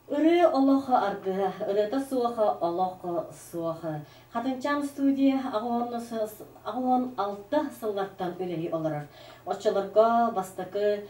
Ырыа олох аргыһа, ырыата суох олох суох. Хатынчаан студия 86 сыллартан үлэлии олорор. Оччолорго бастакы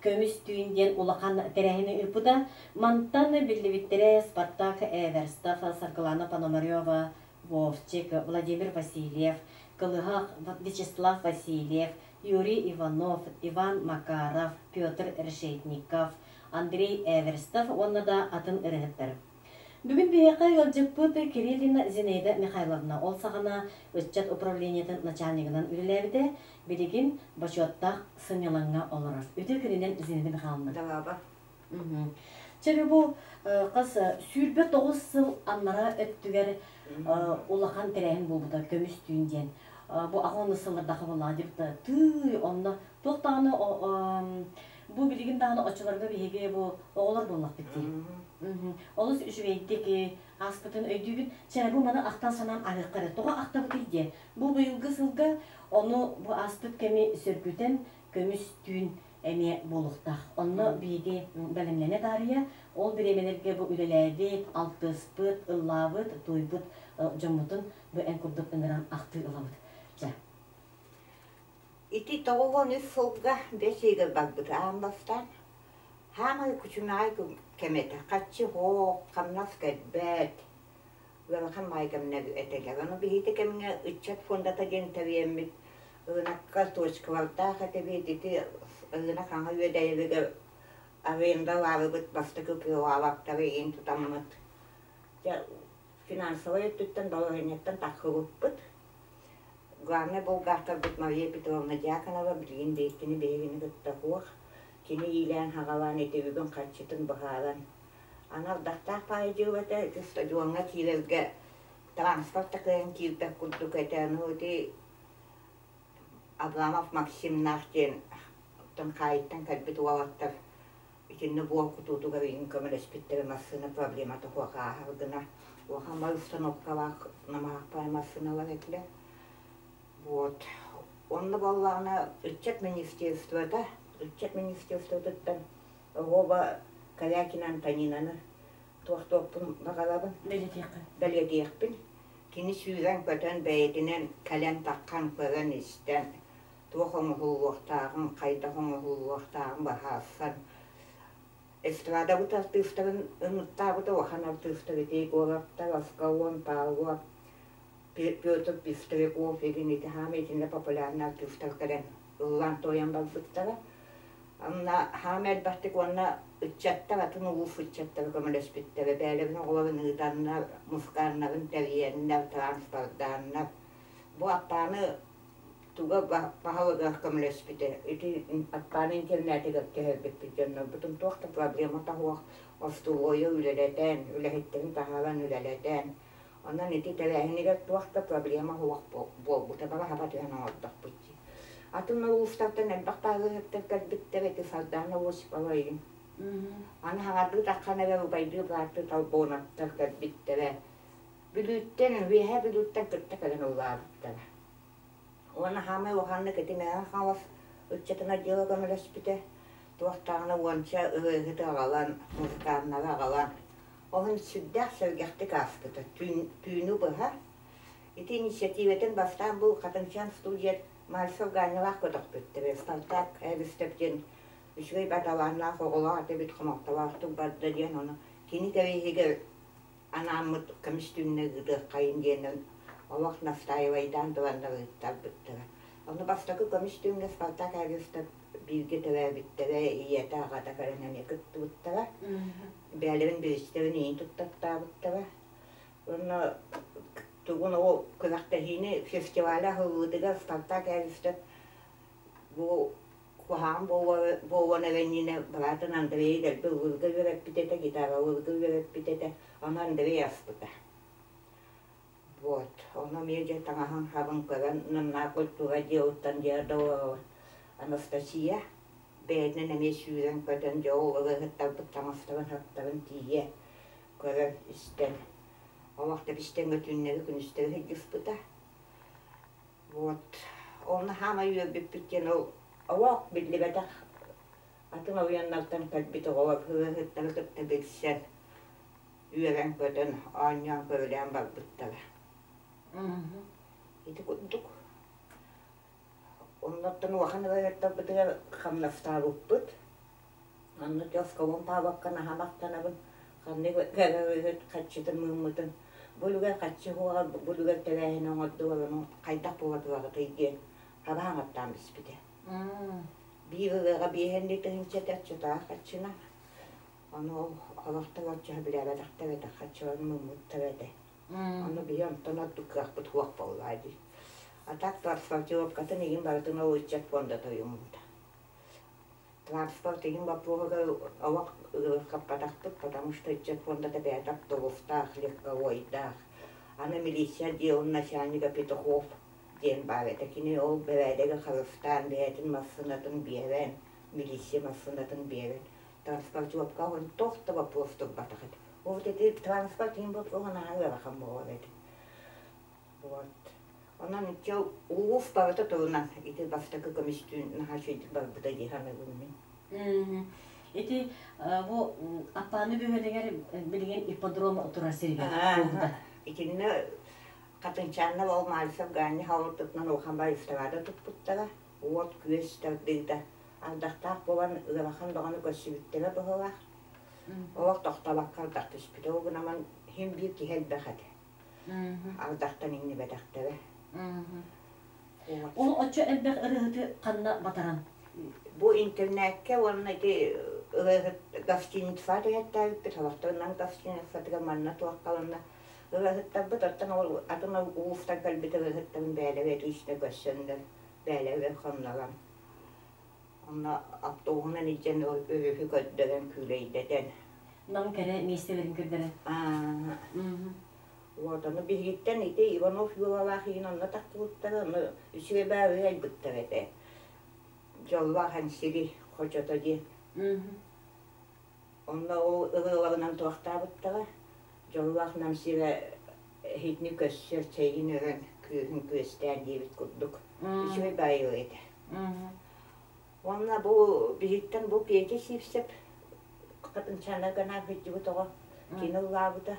Көмүс түүн диэн улахан тэрээһини ыыппыта. Мантан биллибиттэрэ Спартак Эверстов, Саргылана Пономарева, Вовчик, Владимир Васильев, Кылыһах Вячеслав Васильев, Юрий Иванов, Иван Макаров, Петр Решетников, Андрей Эверстов уонна да атын ырыаһыттар. Бүгүн биһиэхэ ыалдьыппыт Кириллина Зинаида Михайловна ол саҕана ыччат управлениетын начальнигынан үлэлээбитэ, билигин бочуоттаах сынньалаҥҥа олорор. Үтүө күнүнэн Зинаида Михайловна. Далаба. Чэ бу хас 29 сыл аннараа өттүгэр улахан тэрээһин буолбута көмүс түүн диэн. Бу аҕа сыллардаха буоллаҕа диэбит тыый онно туох даҕаны бу билигин даҕаны оччолорго биһиги бу оҕолор буоллахпыт дии. Олус үчүгэйдик ааспытын өйдүүбүн. Чэ бу маны ахтан санаан аһыахха эрэ. Тоҕо ахтабытый диэ. Бу быйылгы сылга ону бу ааспыт кэми сөргүтэн көмүс түүн эмиэ буолуохтаах. Онно биһиги бэлэмнэнэ таарыйа, ол бириэмэлэргэ бу үлэлээбит, алтыспыт, ыллаабыт, туойбут дьоммутун бу эн курдук ыҥыран ахтыы ылабыт. Чэ. Ити 93 сылга бэс ыйыгар барбыта аан бастаан. Хаамай күчүмэҕэй кэм этэ. Хаччы суох, хамнас кэлбэт. Ыарахан баай кэмнэр этилэр. Ону биһиги кэмҥэ ыччат фондата диэн тэрийэммит ырынакка точкалардаах этибит. Ити ырынак хаҥа үөдэйэригэр арендалаабыт бастакы прилавоктары иин тутаммыт. Дьэ, финансовай өттүттэн балаһыанньаттан тахсыбыппыт. Главнай булгаахтарбыт Мария Петровна Дьяконова билигин биһиккини биһигини кытта суох. Кини иилээн-хаҕалаан ити үбүн-харчытын быһааран аны ардахтаах паайа дьыалата ити стадиоҥҥа киирэргэ транспорт да кыайан киирбэт курдук этэ. Аны ити Абрамов Максимнаах диэн оттон хаайыттан кэлбит уолаттар итиннэ буол кутуутугар игин көмөлөспүттэрэ массыына проблемата суох ааһар гына улахан бары установкалаах намыһахпай массыыналар этилэр. Вот. Онно буоллаҕына ыччат министерствота, ыччат министерствотыттан Оһуоба Корякина Антонинаны туохтуохпун баҕарабын. Бэлиэтиэххин. Бэлиэтиэхпин. Кини сүүрэн-көтөн бэйэтинэн кэлэн-таххан көрөн-истэн туох оҥоһуллуохтааҕын, хайдах оҥоһуллуохтааҕын быһаарсан эстрадабыт артыыстарын ыҥыртаабыта улахан артыыстар ити Егоровтар, Аскалон Павлов, Петр Пестряков игин ити хаама итиннэ популярный артыыстар кэлэн ыллаан-туойан барбыттара. Онно хаама элбэхтик уонна ыччаттар атын улуус ыччаттара көмөлөспүттэрэ. Бээлэбин оҕолорун ыытаннар, мускааннарын тэрийэннэр, транспордааннар. Бу Аппааны туга баһылыгар көмөлөспүтэ. Ити Аппааны интернетигэр түһэрбиппит дьоннорбутун туох да проблемата суох остолуойу үлэлэтэн, үлэһиттэрин таһааран үлэлэтэн, онон ити тэрээһинигэр туох да проблема суох буолбута, бара хаба түһэн оҥордохпут дии. Атын улуустартан элбэх баһылыктар кэлбиттэр ити Сардаана Осипова игин. Аны хаҥардыы таххан эрэр убайдыы бырааттыы Толбоновтар кэлбиттэрэ. Бүлүүттэн, Үөһээ Бүлүүттэн кытта кэлэн ыллаабыттара. Уонна хаамай улаханнык ити Мэҥэ Хаҥалас ыччатын отдела көмөлөспүтэ. Туохтааҕына уонча ырыаһыты аҕалан, музыканнары аҕалан, оһун сүрдээх сэргэхтик ааспыта. Түүн, түүнү быһа. Ити инициативатын бастаан бу Хатыҥчаан студия Мальцев Ганялаах көтөхпүттэрэ. Спартак Эристов диэн үчүгэй баталааннаах оҕолоох этибит хомолтолоохтук барда диэн ону кини кэриэһигэр анааммыт көмүс түүннэ ыытыаххайын диэнэн олох настаивайдаан тураннар ыыттарбыттара. Ону бастакы көмүс түүҥҥэ Спартак Авиастар бииргэ төрөөбүттэрэ, ийэтэ, аҕата кэлэн эмиэ кыттыбыттара. Бээлэрин биристэрин иин туттартаабыттара. Уонна тугун ол күрэхтэһиини фестиваля аһыллыытыгар Спартак Авиастар бу Куһаҕан буолуон эрэ иннинэ быраатын Андрейы дэлби ыллыырга үөрэппит этэ, гитаралыырга үөрэппит этэ, ону Андрей аспыта. Вот, ону эмиэ дьэ таҥаһын хабын көрөн, Намнаа культура дьиэуттан дьиэ Анастасия бэйэтинэн эмиэ сүүрэн-көтөн дьэ ол ырыаһыттарбыт таҥастарын-саптарын тиийэ көрөн истэн олох да истэҥҥэ түүннэри-күнүстэри сылдьыспыта. Вот, онно хаамай үөрбүппүт диэн ол олох биллибэтэх Атын оройуоннартан кэлбит оҕолор ырыаһыттары кытта билсэн, үөрэн-көтөн, оонньоон-көрүлээн барбыттара. Ити курдук. Оннуттан улахан ырыаһыттарбытыгар хамнастаабыппыт. Онно Тёскабын Павловка наһаа махтанабын. Ханнык ырыаһыт хаччытын мыыммытын. Бу үлүгэр хаччы уһуоҕар, бу үлүгэр тэрээһини оҥордулар, ону хайдах буола тураҕытый диэн хабаан аттаан биспитэ. Биир ырыаҕа биэһэннии тыһыынча этэ, оччотооҕу хаччына. Ону ол олохтор оччоһо билээбэтэхтэр этэ, хаччыларын муммуттар этэ. Ону биһи онтон ордук кыахпыт суох буоллаа дии. А так транспортировкатын игин барытын ол ыччат фондата уйуммута. Транспорт игин боппуруоһугар олох ыарырҕаппатахпыт, потому что ыччат фондата бэйэтэ автобустаах, легковойдаах. Аны милиция отделын начальнига Петухов диэн баар этэ. Кини ол бэрээдэги харыстаан, бэйэтин массыынатын биэрэн, милиция массыынатын биэрэн, транспортировка туох да боппуруос турбатах этэ. Вот ити транспорт иһин боппуруоһа наһаа ыарахан буолар этэ. Вот. Онон иччэ улуус барыта турунан ити бастакы көмүстүүн наһаа үчүгэйдик барбыта дии саныыбын мин. Ити бу Аппааны бөһүөлэгэр билигин ипподром турар сиригэр буолбута. Итиннэ Хатынчааннар ол Мальцев Ганя хаалтытынан улахан барыстарада туппуттара. Уот-күөс тардыыта. Ардахтаах буолан ыарахан бөҕөнү көрсүбүттэрэ быһыылаах. Олох тохтобокко ардах түспүтэ. Ол гынан иһин биир киһи элбэх этэ. Ардахтан иҥнибэтэхтэрэ. Ол оччо элбэх ырыаһыты ханна батаран? Бу интернеккэ уонна ити ырыаһыт гостиницаҕа түһэттээбиппит, олохторунан гостиницатыгар манна туоххаланна ырыаһыттарбыт оттон ол атын улуустан кэлбит ырыаһыттарын бэйэлэрэ лично көрсөннөр, бэйэлэригэр хоннорон онно автобуһунан илдьэн өрүһү көрдөрөн күүлэйдэтэн Нам кэрэ миэстэлэрин көрдөрөн. Вот ону биһигиттэн ити Иванов Юлалаах иһин онно тахсыбыттара, ону үчүгэй баҕайы айбыттар этэ. Дьоллоох Эҥсири хочото диэн. Онно ол ырыаларынан туохтаабыттара. Дьоллоох Нам сирэ эһитини көрсөр, чэйин өрөн, күөһүн күөстээн диэбит курдук. Үчүгэй баҕайы этэ. Уонна бу биһиттэн бу Петя Сивцев Хатынчаана гына сылдьыбыт оҕо кини ыллаабыта.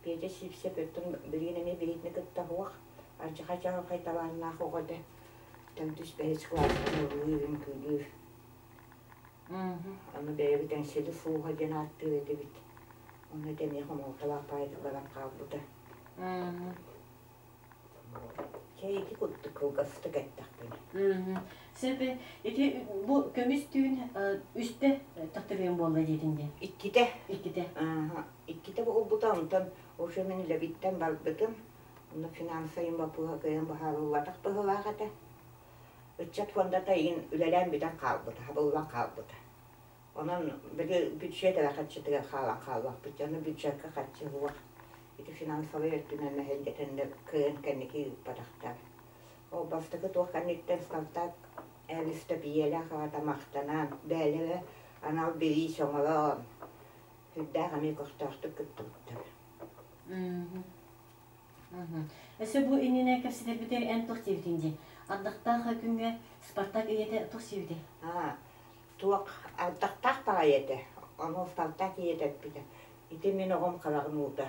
Петя Сивцев өттүн билигин эмиэ биһигини кытта суох, алдьархай чаҕылхай талааннаах оҕо этэ. Төрдүс бэһис кылаастан ыллыыр, үҥкүүлүүр. Ону бэйэбит Эҥсиэли Сууһа диэн ааттыыр этибит. Ону ити эмиэ хомолтолоох баайдык баран хаалбыта. Чэ, ити курдук кылгастык эттэхпинэ. Сөп, ити бу көмүс түүн үстэ төхтөрүйэн буолла диэтин диэн. Иккитэ. Иккитэ. Иккитэ буолбута, онтон уже мин үлэбиттэн барбытым. Онно финансайым боппуруоһа кыайан быһаарыллыбатах быһыылаах этэ. Ыччат фондата игин үлэлээн бүтэн хаалбыта, хабыллан хаалбыта. Онон били бюджет эрэ харчытыгар хаалан хааллахпыт. Аны бюджекка харчы суох. Ити финансовай өттүнэн мэһэйдэтэннэр кыайан кэнники ыыппатахтар. Ол бастакы туох кэнниттэн Спартак Элиста ийэлээх аҕата махтанан, бээлэрэ анал бириис оҥорон, сүрдээх эмиэ көхтөөхтүк кыттыбыттар. Өссө бу иннинэ кэпсэтэрбитигэр эн туох диэбитиҥ дии? Ардахтаах күҥҥэ Спартак ийэтэ туох сиэбитэй? Туох ардахтаах баҕайы этэ. Ону Спартак ийэтэ эппитэ. Ити мин оҕом хараҕын уута.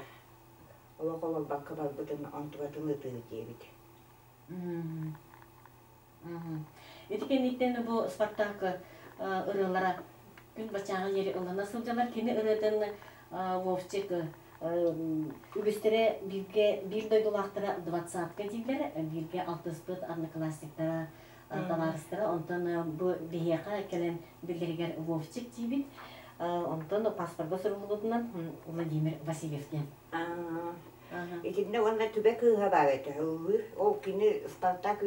Олох олорбокко барбытын онтубатын ытыы диэбит. Ити кэнниттэн бу Спартак ырыалара күн баччааҥҥа диэри ыллана сылдьаллар. Кини ырыатын Вовчик үгүстэрэ бииргэ биир дойдулаахтара двадцатка дииллэр, бииргэ алтыспыт одноклассниктара, табаарыстара. Онтон бу биһиэхэ кэлэн биллэригэр Вовчик диибит. Онтон паспорга суруллубутунан Владимир Васильев диэн. Итиннэ уонна Түбэ кыыһа баар этэ, ыллыыр. Ол кини Спартак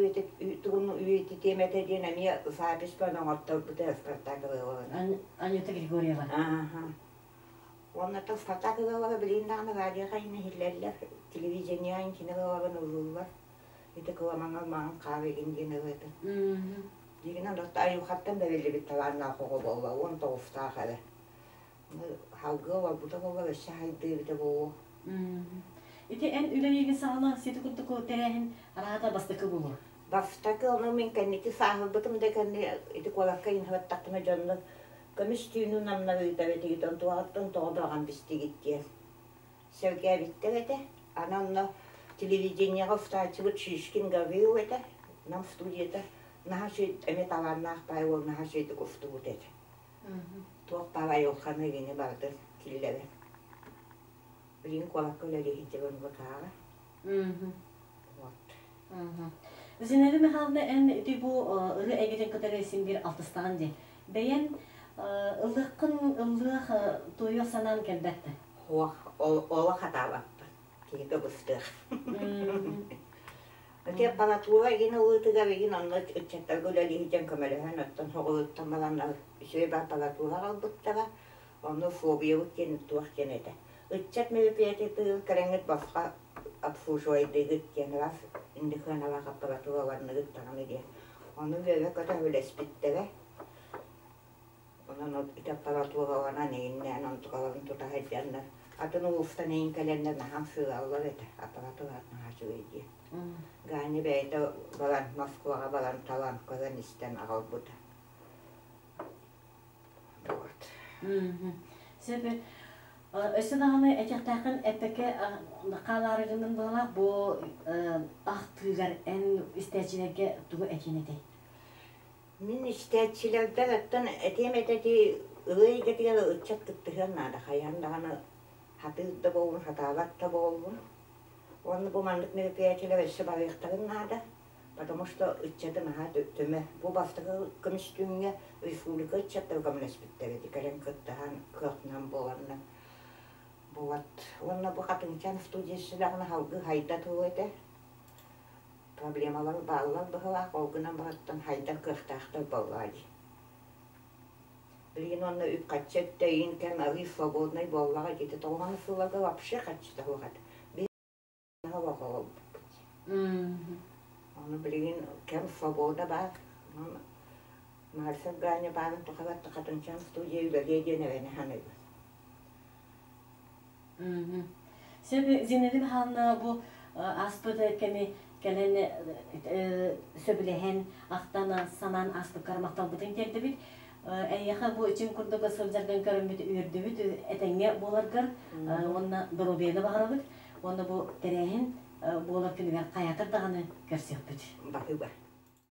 тугун үйэтитиэмэтэ диэн эмиэ запись оҥорторбута Спартак ырыаларын. Анюта Григорьева. Уонна то Спартак ырыалара билигин даҕаны радиоҕа иһиллэллэр, телевидениеҕа кини ырыаларын ыллыыллар. Ити кыламаҥа маҥан хаар игин диэн ырыатын. Дигинэн айылҕаттан бэриллибит талааннаах оҕо буолла, 19-таах эрэ. Салгыы олорбута буоллар өссө хайдыы эбитэ буолуо. Ити эн үлэлииргин саҕана сити курдук тэрээһин араата бастакы буолуо. Бастакы ону мин кэнники сааһырбытым да кэнни ити куоракка инһыбаттахпына дьоннор Көмүс түүнү намнарыыта этигит, онтуоҕуттан тоҕо быраҕан бистигит диэн сэргээбиттэр этэ. Аны онно телевидениеҕа устааччыбыт Шишкин Гаврил этэ, Нам студията наһаа үчүгэй эмиэ талааннаах баай уол наһаа үчүгэйдик устубут этэ. Туох баар айылҕаны игини барытын киллэрэн. Билигин куоракка үлэлии сылдьабын ВК-ҕа. Вот. Зинаида Михайловна, эн ити бу ырыа эйгэтин кытары син биир алтыстаҕын дии. Бэйэн ыллыаххын ыллыах туойуох санаан кэлбэт да? Суох, олох хатаабаппын. Киһи кыбыстыах. Ити аппаратура игин ылыытыгар игин онно ыччаттарга үлэлии сылдьан көмөлөһөн, оттон соҕурууттан бараннар үчүгэй аппаратура аҕалбыттара. Ону фобиябыт диэн туох диэн этэ. Ыччат мероприятиетыгар кэлэҥҥит босхо обслуживайдыыгыт диэн раз индихыаналаах аппаратураланныгыт даҕаны диэн. Ону үөрэ-көтө үлэспиттэрэ. Онон ити аппаратураланан эҥиннээн онтукаларын тута сылдьаннар атын улуустан эҥин кэлэннэр наһаа сыалаллар этэ аппаратура наһаа үчүгэй диэн. Ганя бэйэтэ баран Москваҕа баран талан көрөн-истэн аҕалбыта. Вот. Сөп. Өссө даҕаны этиэхтээххин эппэккэ хаалаарыгынан быһалаах бу ахтыыгар эн истээччилэргэ тугу этиэн этэй? Мин истээччилэрбэр оттон этиэм этэ ити ырыа эйгэтигэр ыччат кыттыһыан наада хайаан даҕаны хатыыр да буоллун, хатаабат да буоллун. Уонна бу маннык мероприятиелар өссө барыахтарын наада, потому что ыччаты наһаа түмэ. Бу бастакы көмүс түүҥҥэ республика ыччаттара көмөлөспүттэр ити кэлэн кыттыһан кыахтанан буоланнар. Вот. Уонна бу Хатыҥчаан студия сүрэҕин салгыы хайда туруо этэ. Проблемалар бааллар быһыылаах, ол гынан бараттан хайдар кыахтаахтар буоллаҕа дии. Билигин уонна үп-харчы өттө ыйын кэм арыый свободнай буоллаҕа дии. Тоҕуһан сылларга вообще харчыта суох этэ. Биһиги олох олорбуппут. Ону билигин кэм свобода баар. Онон Мальцев Ганя баарын тухары Хатынчан студия үлэлиэ диэн эрэнэ саныыбын. Сөп, Зинаида Михайловна бу ааспыт кэми кэлэн сөбүлэһэн, ахтан, санаан ааспыккар махталбытын тиэрдэбит. Эйиэхэ бу ичин курдук сылдьаргын көрөммүт үөрдүбүт, этэҥҥэ буоларгар уонна доруобуйаны баҕарабыт. Уонна бу тэрээһин буолар күнүгэр хайаатар даҕаны көрсүөхпүт. Баһыыба.